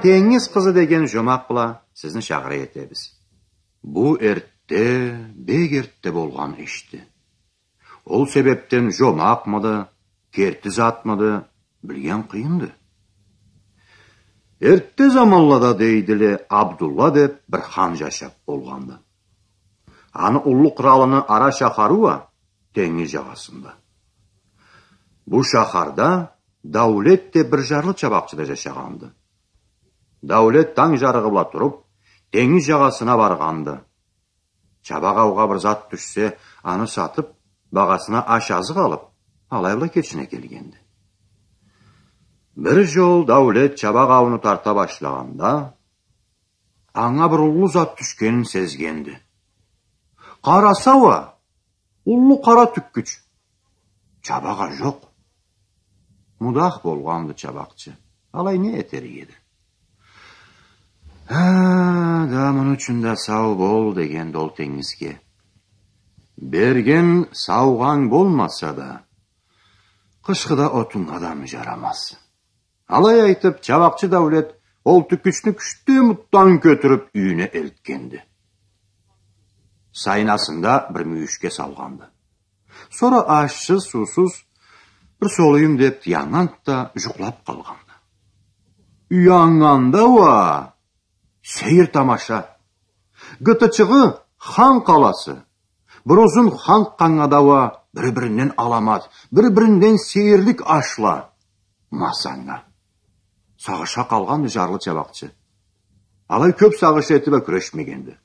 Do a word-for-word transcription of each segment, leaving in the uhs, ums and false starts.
«Тенгиз къызы» деген жомакъ бла сизни шагъырей этебиз. Бу эртте, бек эртте болгъан ишди. Ол себепден жомакъмыды, керти затмыды, билген къыйынды. Эртте заманлада, дейдиле, Абдулла деп бир хан жашап болгъанды. Аны уллу къыралыны ара шахары уа тенгиз жагъасында. Бу шахарда Даулет деп бир жарлы чабакъчы да жашагъанды. Даулет танг жарыгъы бла туруп, тенгиз жагъасына баргъанды. Чабакъ аугъа бир зат тюшсе, аны сатып, багъасына аш-азыкъ алып, алай бла кечине келгенди. Бир жол Даулет чабакъ ауну тарта башлагъанда, анга бир уллу зат тюшгенин сезгенди. Къараса уа, уллу къара тюккюч. Чабакъ а жокъ. Мудах болгъанды чабакъчы. Алай не этер эди? «Ха, да муну ючюн да сау бол», — дегенди ол тенгизге. «Берген саугъанг болмаса да, къышхыда отуннга да жарамаз». Алай айтып, чабакъчы Даулет ол тюккючню кючден-мутдан кётюрюп, юйюне элтгенди. Сайнасында бир мюйюшге салгъанды. Сора ашсыз, суусуз, бир солуюм деп, тыяннганды да, жукълап къалгъанды. Уяннганда уа, сейир тамаша. Гытычыгъы — хан къаласы. Бир узун хан къангада уа бир-биринден аламат, бир-биринден сейирлик ашла. Ма санга. Сагъышха къалгъанды жарлы чабакъчы. Алай кёп сагъыш этип а кюрешмегенди.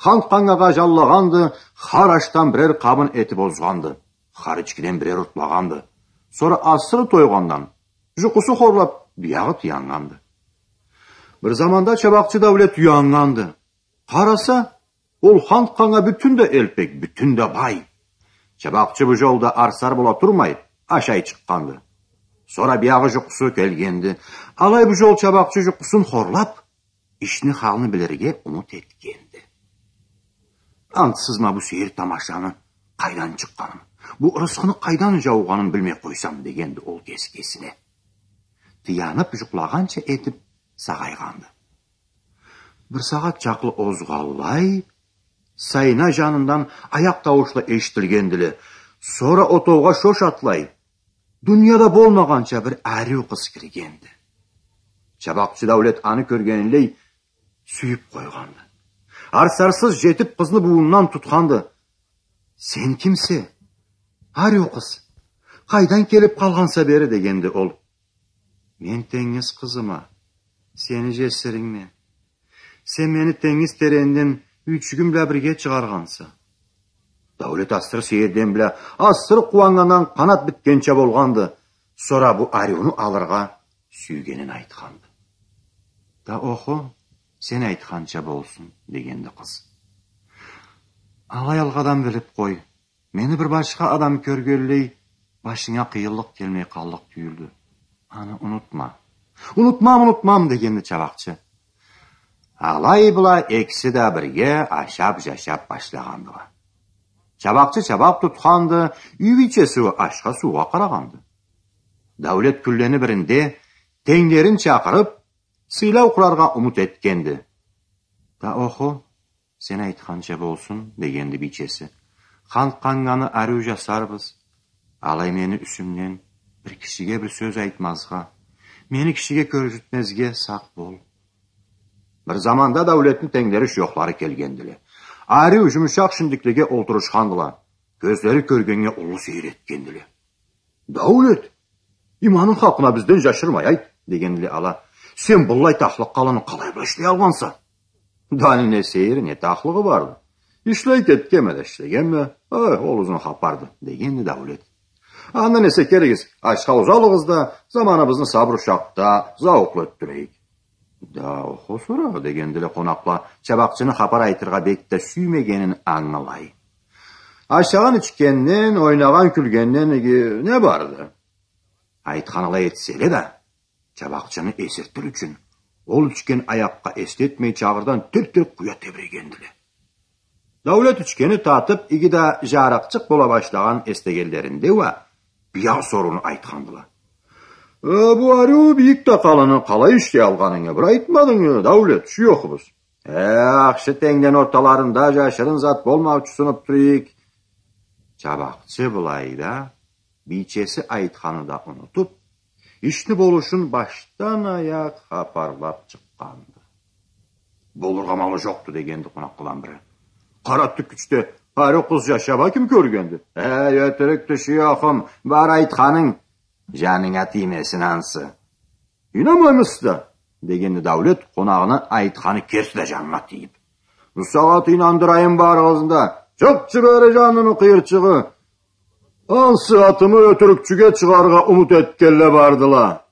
Хан къангагъа жаллагъанды, хар ашдан бирер къабын этип озгъанды. Хар ичкиден бирер уртлагъанды. Сора асыры тойгъандан, жукъусу хорлап, биягъы тыяннганды. Бир заманда чабакъчы Даулет уяннганды. Къараса, ол хан къаннга бютюн да элпек, бютюн да бай. Чабакъчы бу жолда арсар бола турмай, ашай чыкъгъанды. Сора биягъы жукъусу келгенди. Алай бу жол чабакъчы жукъусун хорлап, ишни халны билирге умут этгенди. Антсыз, ма бу сейир тамашаны къайдан чыкъгъанын, бу ырысхыны къайдан жаугъанын билмей къойсам, дегенди ол кеси кесине. Тыянып, жукълагъанча этип сагъайгъанды. Бир сагъат чакълы озгъанлай, сайна жанындан аякъ тауушла эшитилгендиле. Сора отоугъа шош атлай, дунияда болмагъанча бир ариу къыз киргенди. Чабакъчы Даулет аны кёргенинлей сюйюп къойгъанды. Арсарсыз жетип, къызны бууундан тутханды. «Сен кимсе, ариу къыз? Къайдан келип къалгъанса бери?» — дегенди ол. «Мен тенгиз къызыма, сени жесирингме. Сен мени тенгиз теренинден юйчюгюм бла бирге чыгъаргъанса». Даулет асыры сейирден бла, асыры къууаннгандан къанат битгенча болгъанды. Сора бу ариуну алыргъа сюйгенин айтханды. «Да охо, сен айтханча болсун», — дегенди къыз. «Алай алгъадан билип къой. Мени бир башха адам кёргенлей, башынга къыйынлыкъ келмей къаллыкъ тюйюлдю. Аны унутма». «Унутмам, унутмам», — дегенди чабакъчы. Алай бла экиси да бирге ашап-жашап башлагъандыла. Чабакъчы чабакъ тутханды, юй бийчеси ашха-суугъа къарагъанды. Даулет кюнлени биринде тенглерин чакъырып, сыйлау къураргъа умут этгенди. «Да охо, сен айтханча болсун», — дегенди бийчеси. «Хан къаннганы ариу жасарбыз. Алай мени юсюмден бир кишиге бир сёз айтмазгъа, мени кишиге кёргюзтмезге сакъ бол». Бир заманда Даулетни тенглери-шуёхлары келгендиле. Ариу жумушакъ шиндиклеге олтурушхандыла. Кёзлери кёргеннге уллу сейир этгендиле. «Даулет, иманынг хакъына бизден жашырмай айт», — дегендиле ала. «Сен быллай тахлыкъ къаланы къалай бла ишлей алгъанса?» «Да аны не сейири, не тахлыгъы барды. Ишлей кетгенме да, ишлегенме, ой, ол узун хапарды», — дегенди Даулет. «Андан эсе келигиз, ашха узалыгъыз да, заманыбызны сабыр ушакъда, зауукълу ётдюрейик». «Да охо, сора», — дегендиле къонакъла, чабакъчыны хапар айтыргъа бек да сюймегенин ангылай. «Ашагъан-ичгенден, ойнагъан-кюлгенден иги не барды?» Айтхан алай этселе да, чабакъчыны эсиртир ючюн, ол ичген аякъгъа эс этмей, чагъырдан тирк-тирк къуя тебирегендиле. Даулет ичгени татып, иги да жарыкъчыкъ бола башлагъан эс дегенлеринде уа биягъы сорууну айтхандыла. «Э, бу ариу бийик да къаланы къалай ишлей алгъанынгы бир айтмадынг, Даулет, шуёхубуз». «Э, ахшы, тенгден орталарында жашырын зат болмаучусунуп тура эдик». Чабакъчы былайда бийчеси айтханны да унутуп, ишни болушун башдан аякъ хапарлап чыкъгъанды. «Болургъа амалы жокъду», — дегенди къонакъладан бири. «Къара тюкючде ариу къыз жашап а ким кёргенди?» «Эй, ётюрюкдю, шуёхум, бар айтханынг, жанынга тиймесин ансы». «Ийнанмаймысыз да?» — дегенди Даулет, къонагъыны айтханы керти да жанына тийип. «Бусагъат ийнандырайым барыгъызны да. Чыкъчы бери, жанымы къыйырчыгъы. Ансы атымы ётюрюкчюге чыгъаргъа умут этгенле бардыла».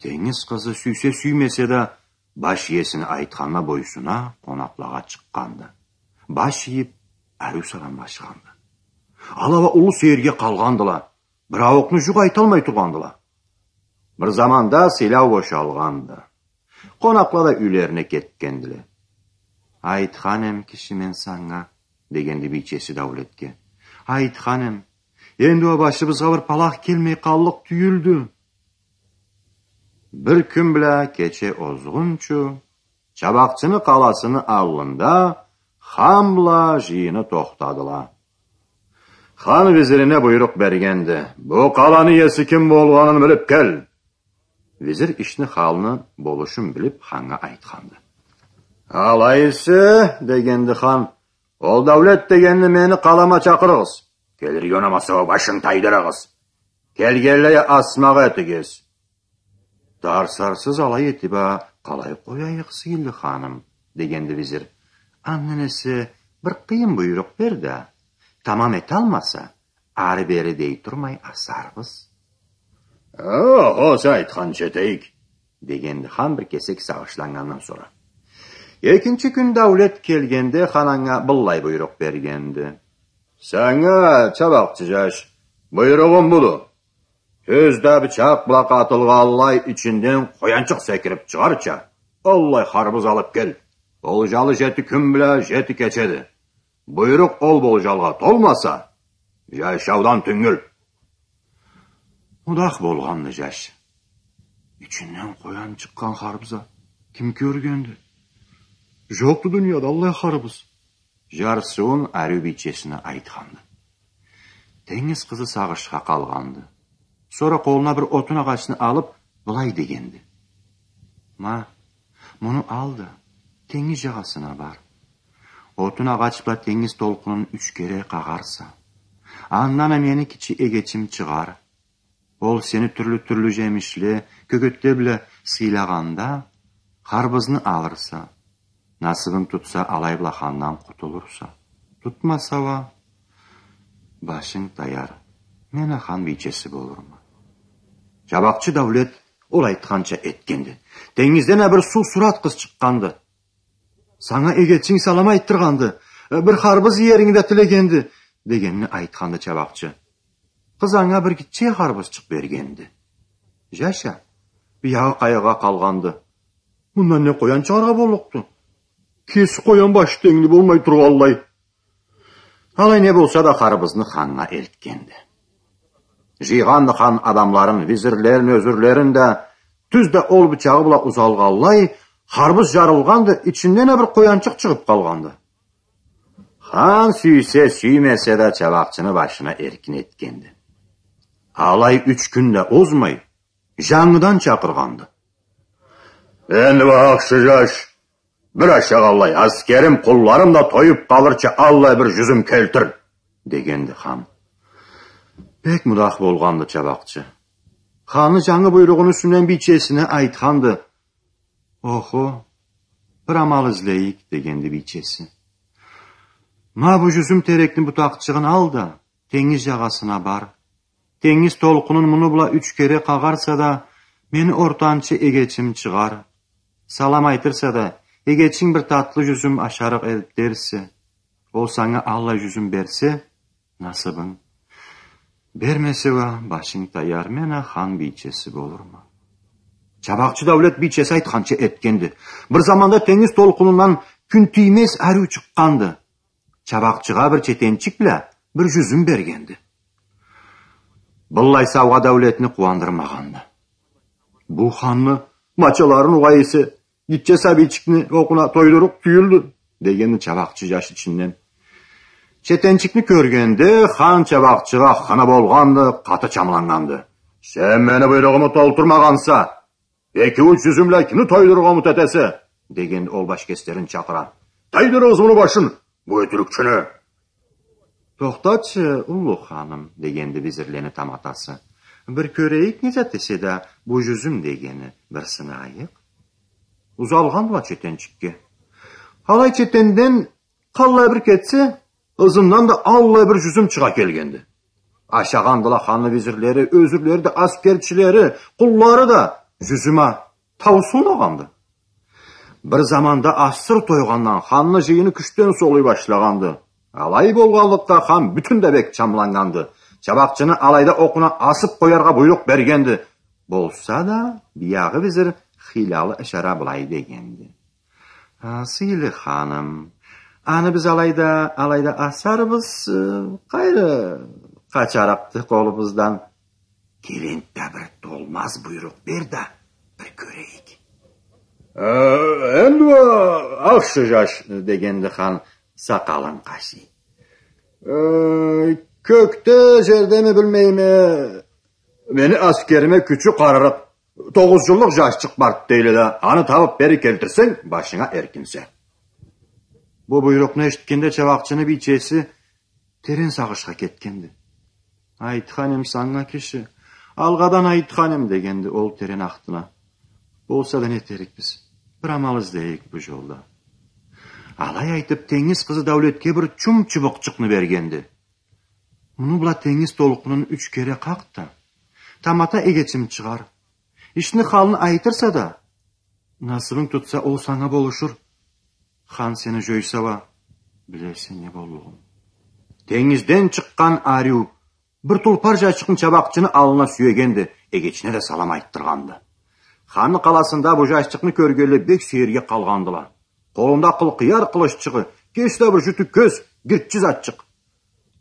Тенгиз къызы сюйсе-сюймесе да, баш иесини айтханына бойсуна, къонакълагъа чыкъгъанды. Баш ийип, ариу саламлашханды. Ала уа уллу сейирге къалгъандыла. Бир ауукъну жукъ айталмай тургъандыла. Бир заманда сыйлау бошалгъанды. Къонакъла да юйлерине кетгендиле. «Айтхан эм, киши, мен санга», — дегенди бийчеси Даулетге. «Айтхан эм. Энди уа башыбызгъа бир палах келмей къаллыкъ тюйюлдю». Бир кюн бла кече озгъунчу чабакъчыны къаласыны аллында хан бла жыйыны тохтадыла. Хан визирине буйрукъ бергенди: «Бу къаланы иеси ким болгъанын билип кел». Визир ишни халны болушун билип, ханнга айтханды. «Алай эсе, — дегенди хан, — ол Даулет дегенни мени къалама чакъырыгъыз. Келирге унамаса уа, башын тайдырыгъыз. Келгенлей а асмакъ этигиз». «Дарсарсыз алай этип а къалай къояйыкъ, сыйлы ханым?» — дегенди визир. «Андан эсе бир къыйын буйрукъ бер да, тамам эталмаса, ары-бери дей турмай асарбыз». «О-хо, сен айтханча этейик», — дегенди хан бир кесек сагъышланнгандан сора. Экинчи кюн Даулет келгенде, хан анга быллай буйрукъ бергенди: «Санга, чабакъчы жаш, буйругъум буду. Тюз да бычакъ бла къатылгъанлай ичинден къоянчыкъ секирип чыгъарча, аллай харбыз алып кел. Болжалы жети кюн бла жети кечеди. Буйрукъ ол болжалгъа толмаса, жашаудан тюнгюл». Мудах болгъанды жаш. «Ичинден къоян чыкъгъан харбыз а ким кёргенди? Жокъду дунияда аллай харбыз». Жарсыуун ариу бийчесине айтханды. Тенгиз къызы сагъышха къалгъанды. Сора къолуна бир отун агъачны алып, былай дегенди: «Ма, муну ал да, тенгиз жагъасына бар. Отун агъач бла тенгиз толкъунун юч кере къагъарса, андан а мени кичи эгечим чыгъар. Ол сени тюрлю-тюрлю жемишле, кёгетле бла сыйлагъанда, харбызны алырса, насыбынг тутса, алай бла хандан къутулурса. Тутмаса уа, башынг таяр, мен а хан бийчеси болурма». Чабакъчы Даулет ол айтханча этгенди. Тенгизден а бир суу сурат къыз чыкъгъанды. «Санга эгечинг салам айтдыргъанды, бир харбыз иеринги да тилегенди», — дегенни айтханды чабакъчы. Къыз анга бир гитче харбызчыкъ бергенди. Жаш а биягъы къайгъыгъа къалгъанды. «Мындан не къоян чыгъаргъа боллукъду? Кеси къоян башы тенгли болмай тургъанлай». Алай не болса да, харбызны ханнга элтгенди. Жыйгъанды хан адамларын, визирлерин, ёзюрлерин да, тюз да ол бычагъы бла узалгъанлай, харбыз жарылгъанды, ичинден а бир къоянчыкъ чыгъып къалгъанды. Хан сюйсе, сюймесе да, чабакъчыны башына эркин этгенди. Алай юч кюн да озмай, жангыдан чакъыргъанды. «Энди уа, ахшы жаш, бир ашагъанлай аскерим, къулларым да тоюп къалырча аллай бир жюзюм келтир», — дегенди хан. Бек мудах болгъанды чабакъчы. Ханны жангы буйругъуну юсюнден бийчесине айтханды. «Охо, бир амал излейик», — дегенди бийчеси. «Ма бу жюзюм терекни бутакъчыгъын ал да, тенгиз жагъасына бар. Тенгиз толкъунун муну бла юч кере къагъарса да, мени ортанчы эгечим чыгъар. Салам айтырса да, эгечинг бир татлы жюзюм ашарыкъ эди дерсе, ол санга аллай жюзюм берсе, насыбынг. Бермесе уа, башынг таяр, мен а хан бийчеси болурма». Чабакъчы Даулет бийчеси айтханча этгенди. Бир заманда тенгиз толкъунундан кюн тиймез ариу чыкъгъанды. Чабакъчыгъа бир четенчик бла бир жюзюм бергенди. Быллай саугъа Даулетни къууандырмагъанды. «Бу ханны мачаларын угъа эсе, гитче сабийчикни окъуна тойдурукъ тюйюлдю», — дегенди чабакъчы жаш ичинден. Четенчикни кёргенде, хан чабакъчыгъа хына болгъанды, къаты чамланнганды. «Сен мени буйругъуму толтурмагъанса, эки-юч жюзюмле кимни тойдурургъа умут этесе?» — дегенди ол башкеслерин чакъыра. «Тайдырыгъыз муну башын, бу ётюрюкчюню!» «Тохтачы, уллу ханым, — дегенди визирлени таматасы. — Бир кёрейик, не зат эсе да бу жюзюм дегени, бир сынайыкъ». Узалгъандыла четенчикге. Алай четенден къаллай бир кетсе, ызындан да аллай бир жюзюм чыгъа келгенди. Ашагъандыла ханны визирлери, ёзюрлери да, аскерчилери, къуллары да, жюзюм а таусулмагъанды. Бир заманда асыр тойгъандан ханны жыйыны кючден солуй башлагъанды. Алай болгъанлыкъгъа, хан бютюн да бек чамланнганды. Чабакъчыны алайда окъуна асып къояргъа буйрукъ бергенди. Болса да, биягъы визир хыйлалы ышара былай дегенди: «А, сыйлы ханым, аны биз алайда, алайда асарбыз, э, къайры къачарыкъды къолубуздан. Келинт да бир толмаз буйрукъ бер да, бир кёрейик». «Э, энди уа, ахшы жаш, — дегенди хан, сакъалын къашый. — Э, кёкде, жердеми, билмейме, мени аскериме кючю къарырыкъ тогъуз жыллыкъ жашчыкъ барды дейле да, аны табып бери келтирсенг, башынга эркинсе». Бу буйрукъну эшитгенде, чабакъчыны бийчеси терен сагъышха кетгенди. «Айтхан эм санга, киши, алгъадан айтхан эм», — дегенди ол терен ахтына. «Болса да, не этерикбиз? Бир амал излейик бу жолда». Алай айтып, тенгиз къызы Даулетге бир чум чубукъчукъну бергенди. «Муну бла тенгиз толкъунун юч кере къакъ да, тамата эгечим чыгъар. Ишни халын айтырса да, насыбынг тутса, ол санга болушур. Хан сени жойса уа, билерсе не боллугъун». Тенгизден чыкъгъан ариу бир тулпар жашчыкъны чабакъчыны аллына сюегенди, эгечине да салам айтдыргъанды. Ханны къаласында бу жашчыкъны кёргенле бек сейирге къалгъандыла. Къолунда къылкъыяр къылыччыгъы, кеси да бир жютю кёз, гиртчи затчыкъ.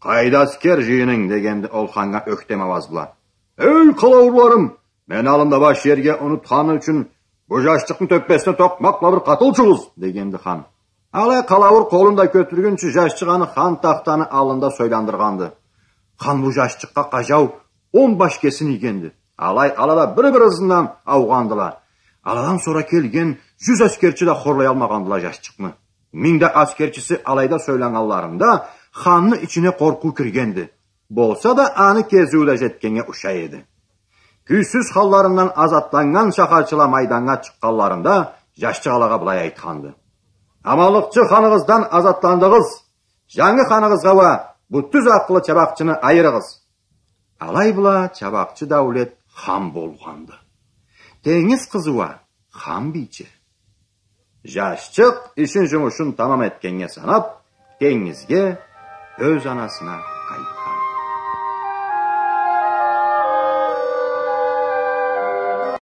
«Къайда аскер жыйынынг?» — дегенди ол ханнга ёхтем ауаз бла. «Эй, къалауурларым, мени аллымда баш иерге унутханы ючюн бу жашчыкъны тёппесине токъмакъ бла бир къатылчыгъыз», — дегенди хан. Алай къалауур къолун да кётюргюнчю, жашчыкъ аны хан тахтаны аллында сойландыргъанды. Хан бу жашчыкъгъа къажау он башкесин ийгенди. Алай ала да бир-бир ызындан аугъандыла. Аладан сора келген жюз аскерчи да хорлаялмагъандыла жашчыкъны. Минг да аскерчиси алайда сойланнганларында, ханны ичине къоркъуу киргенди. Болса да, аны кезиую да жетгеннге ушай эди. Кюйсюз халларындан азатланнган шахарчыла майданнга чыкъгъанларында, жашчыкъ алагъа былай айтханды: «Аманлыкъчы ханыгъыздан азатландыгъыз. Жангы ханыгъызгъа уа бу тюз акъыллы чабакъчыны айырыгъыз». Алай бла чабакъчы Даулет хан болгъанды. Тенгиз къызы уа хан бийче. Жашчыкъ ишин-жумушун тамам этгеннге санап, тенгизге, ёз анасына къайтды.